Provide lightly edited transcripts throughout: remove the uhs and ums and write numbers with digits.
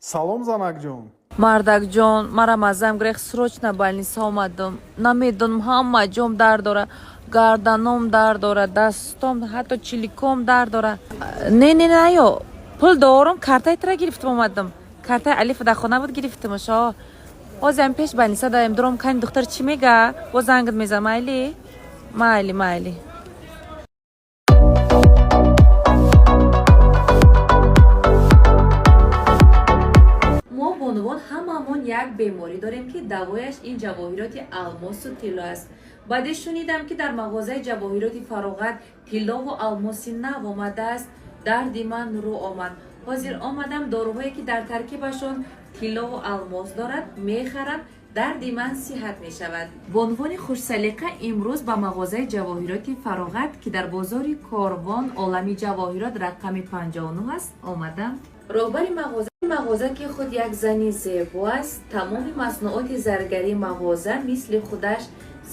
Салом, занакҷон. Мардакҷон, мара маззам гирехт, срочно больница омадам. Намедонам, ҳама ҷом дард дора, гарданом дард дора, дастом, ҳатто чиликом дард дора. Не, не, наё, пул дорум, картаи тра гирифтам омадам. Картаи Алифа дар хона буд, гирифтамаш. Ҳозирам пеш больница даем, дуром. Кани, духтар чӣ мега? Боз зангат мезанам. Майли, майли, майли. Мо бонувон ҳамаамон як беморӣ дорем, ки давояш ин ҷавоҳироти алмосу тилло аст. Баъде шунидам, ки дар мағозаи ҷавоҳироти Фароғат тиллову алмоси нав омадааст. Дарди ман рӯ омад. Ҳозир омадам, доруҳое, ки дар таркибашон тиллову алмос дорад, мехарам, дарди ман сиҳат мешавад. Бонувони хушсалиқа имрӯз ба мағозаи ҷавоҳироти Фароғат, ки дар бозори Корвон, Олами ҷавоҳирот, рақами 59 аст, омадам. Роҳбари мағоза, ки худ як зани зебо аст, тамоми маснуоти заргарии мағоза мисли худаш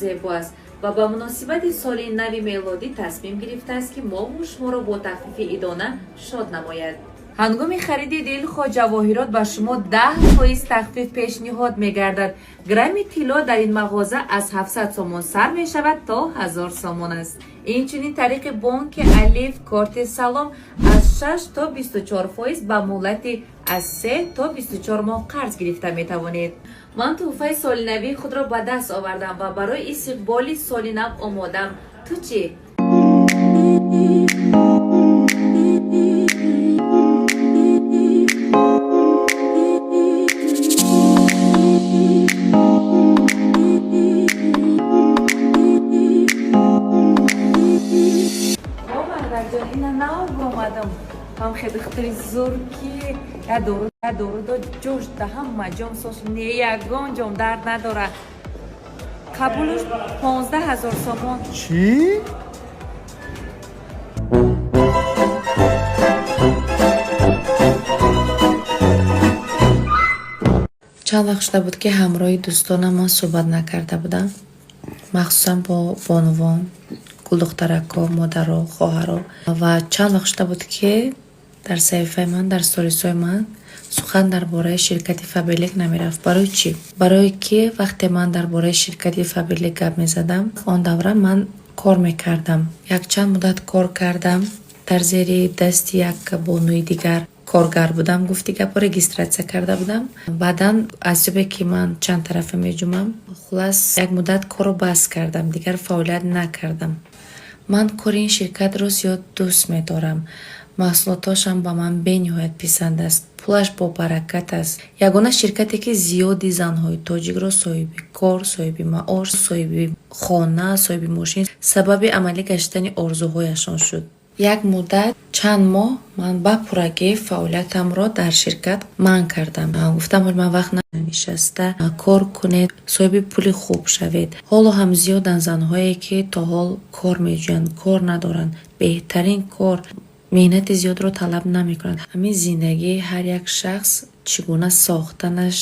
зебо аст ва ба муносибати соли нави мелодӣ тасмим гирифтааст, ки мову шуморо бо тахфифи идона шод намояд. Ҳангоми хариди дилхоҳ ҷавоҳирот ба шумо 10% тахфиф пешниҳод мегардад. Грамми тилло дар ин мағоза аз 700 сомон сар мешавад, то 1000 сомон аст. Инчунин тариқи бонки Алиф, корти Салом аз 6 то 24% ба муҳлати аз 3 то 24 моҳ қарз гирифта метавонед. Ман тӯҳфаи солинавии худро ба даст овардам ва барои истиқболи соли нав омодам. Ту чӣ? О, мардакҷон, ина нав омадам. Ҳам хе духтари зур, ки я дору, я дору дод, ҷош да ҳама ҷом сош, не ягон ҷом дард надора. Қабулуш 15 000 сомон. Чӣ? Чанд вақт шуда буд, ки ҳамроҳи дӯстонамон суҳбат накарда будам, махсусан бо бонувон, гулдухтарако, модаро, хоҳаро. Ва чанд вақт шуда буд, ки дар саҳифаи ман, дар сторисҳои ман сухан дар бораи ширкати Фаберлик намерафт. Барои чӣ? Барое ки вақте ман дар бораи ширкати Фаберлик гап мезадам, он давра ман кор мекардам. Якчанд муддат кор кардам, дар зери дасти як бонуи дигар коргар будам, гуфти гапо, регистрация карда будам. Баъдан аз ҳисобе ки ман чанд тарафа меҷумам, хулас, як муддат корро бас кардам, дигар фаъолият накардам. Ман кори ин ширкатро зиёд дӯст медорам, маҳсулотошам ба ман бениҳоят писанд аст, пулаш бобаракат аст. Ягона ширкате, ки зиёди занҳои тоҷикро соҳиби кор, соҳиби маош, соҳиби хона, соҳиби мошин, сабаби амалӣ гаштани орзуҳояшон шуд. Як муддат, чанд моҳ ман ба пуррагӣ фаъолиятамро дар ширкат манъ кардам. Гуфтам, ҳоли ман вақт нишаста кор кунед, соҳиби пули хуб шавед. Ҳоло ҳам зиёданд занҳое, ки то ҳол кор меҷӯянд, кор надоранд. Беҳтарин кор меҳнати зиёдро талаб намекунад. Ҳамин зиндагии ҳар як шахс чӣ гуна сохтанаш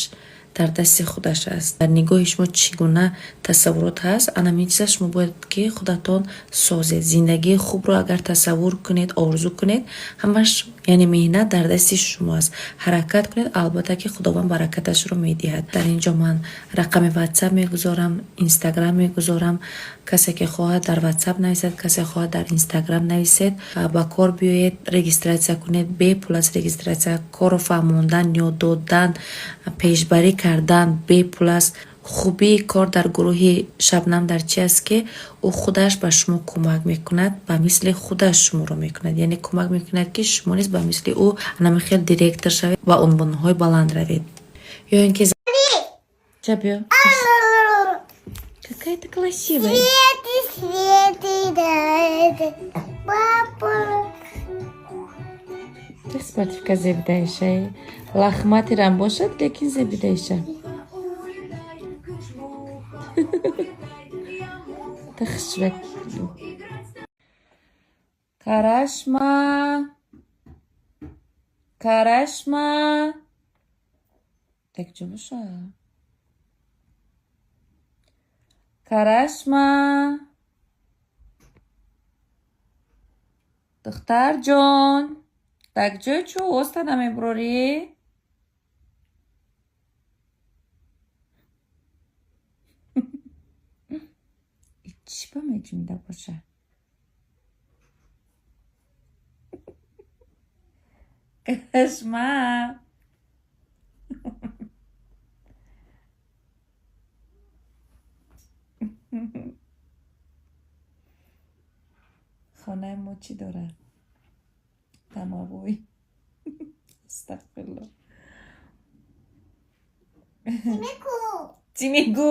дар дасти худаш аст. Дар нигоҳи шумо чӣ гуна тасаввурот ҳаст, анамин чиза шумо бояд ки худатон созед. Зиндагии хубро агар тасаввур кунед, орзу кунед, ҳамаш, яъне меҳнат дар дасти шумо аст. Ҳаракат кунед, албатта ки Худованд баракаташро медиҳад. Дар ин ҷо ман рақами Ватсап мегузорам, Инстаграм мегузорам. Касе ки хоҳад, дар Ватсап нависад, касе хоҳад, дар Инстаграм нависед. Ба кор биёед, регистрация кунед, бепул аст регистрация, корро фаҳмондан, ёд додан, пешбарӣ кардан бепул аст. Хубии кор дар гурӯҳи Шабнам дар чи аст, ки ӯ худаш ба шумо кӯмак мекунад, ба мисли худаш шуморо мекунад, яъне кӯмак мекунад, ки шумо низ ба мисли ӯ анами хел директор шавед, ба унвонҳои баланд равед. Ё ин ки биё. Какая ты красивая. Свети, свети, да, это папа. Смотри-ка, зебидаиша. Лахматирам бошад, лекин зебидаиша. Тахшвек. Карашма. Карашма. Так чё боша? Карашма. Духтарҷон. Так ҷой чӯ оста намебурорӣ? Чӣ ба меҷумида боша? Кашма. Хонаи мо чӣ дорад? Тамавой. Астағфирулло. Меку. Чӣ мегӯ?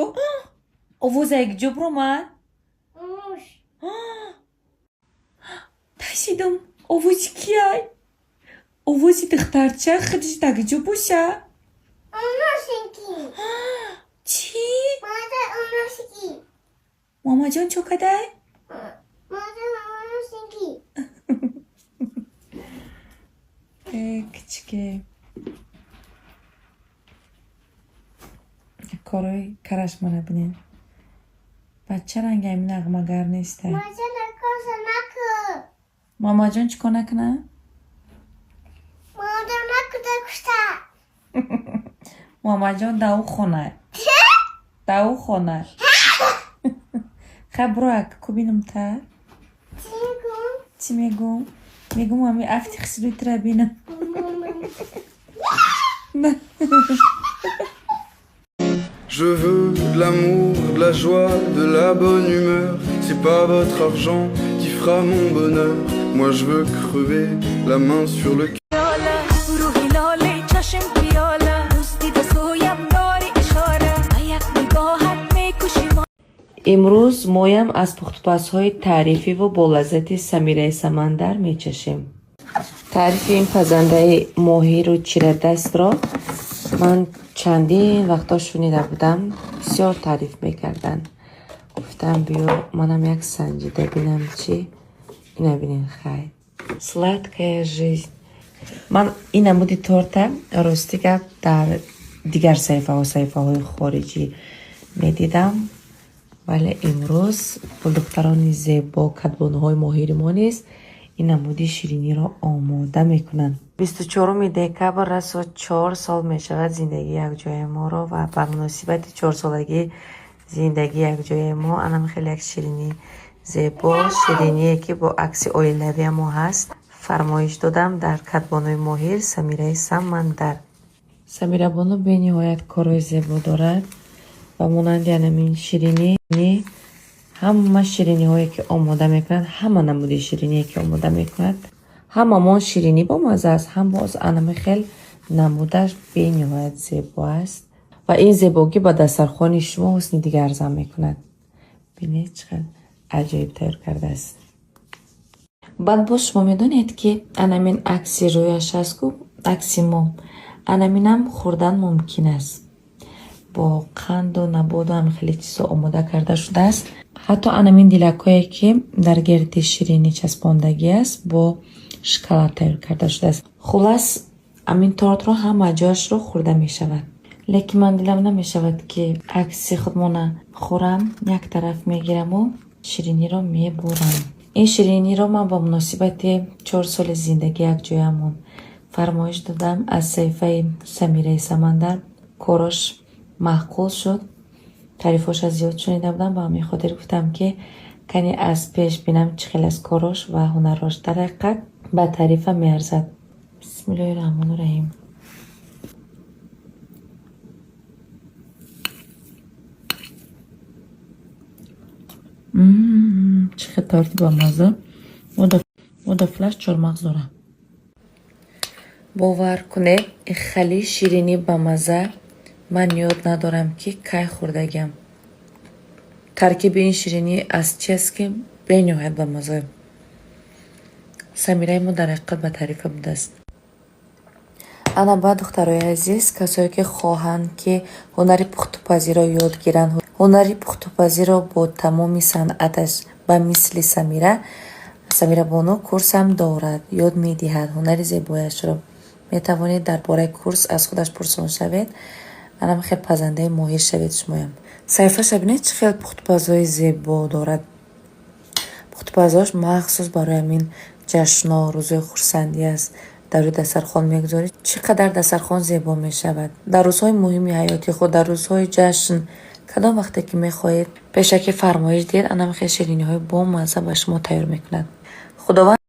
Овоза якҷо биромад? Муш. Ташидам. Овози кияй? Овози духтарча худаш дагиҷо боша? Оносики. Чӣ? Мада оносики. Муҳаммадҷон чо кадай? Мада оносики. Э, кичике. Корои карашмара бинед. Бача ранги ҳамин нағмагар неста. Мада накоса наку. Муҳаммадҷон чӣ кор накунад? Мада наку дакушта. Муҳаммадҷон дар ӯ хона. Дар ӯ хона. Хай биро як ку бинам та. Тингу. Чӣ мегӯм? Мегӯм ҳамин афти хисрӯи тура бинам. Je veux de l'amour, de la joie, de la bonne humeur. C'est pas votre argent qui fera mon bonheur. Moi je veux crever la main sur le روحی لاله چشم پیاله دوستی دستویم داری اشاره به یک نگاهت میکشی Имрӯз моям аз пухтупазҳои таърифиву болаззати Самираи Самандар мечашем. Таърифи ин пазандаи моҳиру чирадастро ман чандин вақтҳо шунида будам. Бисёр таъриф мекарданд. Гуфтам биё манам як санҷида бинам чӣ. Ина бинен хай. Сладкая жизнь. Ман ин намуди торта рости гап дар дигар саҳифаҳо, саҳифаҳои хориҷӣ медидам. Вале имрӯз гулдухтарони зебо, кадбонуҳои моҳири мо низ ин намуди шириниро омода мекунанд. 24 декабр расо 4 сол мешавад зиндагии якҷояи моро ва ба муносибати чорсолагии зиндагии якҷояи мо анам хеле як ширинии зебо, шириние ки бо акси оилавия мо ҳаст, фармоиш додам дар кадбонуи моҳир Самираи Самандар. Самирабону бениҳоят корҳои зебо дорад ва монанди анамин ширинӣ ҳама шириниҳое ки омода мекунад, ҳама намуди шириние ки омода мекунад, ҳамамон ширинӣ бомазза аст, ҳам боз анами хел намудаш бениҳоят зебо аст ва ин зебогӣ ба дастархони шумо ҳусни дигар зам мекунад. Бинед чӣ қадр аҷоиб тайёр кардааст. Баъд боз шумо медонед, ки анамин акси рӯяш аст ку, акси мо, анаминам хӯрдан мумкин аст. Бо қанду наботу ҳам хеле чизо омода карда шудааст. Ҳатто анамин дилакҳое, ки дар гирди ширинӣ часпондагӣ аст, бо шоколад тайёр карда шудааст. Хуллас, амин тортро ҳама ҷояшро хӯрда мешавад. Лекин ман дилам намешавад, ки акси худмона хӯрам, як тараф мегираму шириниро мебурам. Ин шириниро ман ба муносибати 4 соли зиндагӣ якҷоямон фармоиш додам аз саҳифаи Самираи Самандар. Корош маъқул шуд. Таърифҳоша зиёд шунида будам, ба ҳамин хотир гуфтам, ки кани аз пеш бинам чӣ хел аст корош ва ҳунарҳош. Дар ҳақиқат ба таърифа меарзад. Бисмиллоҳи раҳмони раҳим. Чӣ хел торти бамазза. Мода флаш чормағз дорад. Бовар кунед, хеле ширинӣ бамазза ман ёд надорам, ки кай хӯрдагиам. Таркиби ин ширинӣ аз чи аст, ки бениҳоят бамазза. Самираи мо дар ҳақиқат ба таърифа будааст. Ана баъд, духтарои азиз, касое ки хоҳанд, ки ҳунари пухтупазиро ёд гиранд, ҳунари пухтупазиро бо тамоми санъаташ ба мисли Самира, Самирабону курсам дорад, ёд медиҳад ҳунари зебояшро. Метавонед дар бораи курс аз худаш пурсон шавед. Анам хел пазандаи моҳир шавед шумоям. Саҳифаша бинед, чӣ хел пухтупазҳои зебо дорад. Пухтупазҳош махсус барои ҳамин ҷашнҳо, рӯзҳои хурсандӣ аст. Дар рӯи дастархон мегузорӣ, чӣ қадар дастархон зебо мешавад. Дар рӯзҳои муҳими ҳаёти худ, дар рӯзҳои ҷашн Кадом вақте ки мехоҳед, пешакӣ фармоиш диҳед, ана хел шириниҳои бомазза ба шумо тайёр мекунад. Худованд.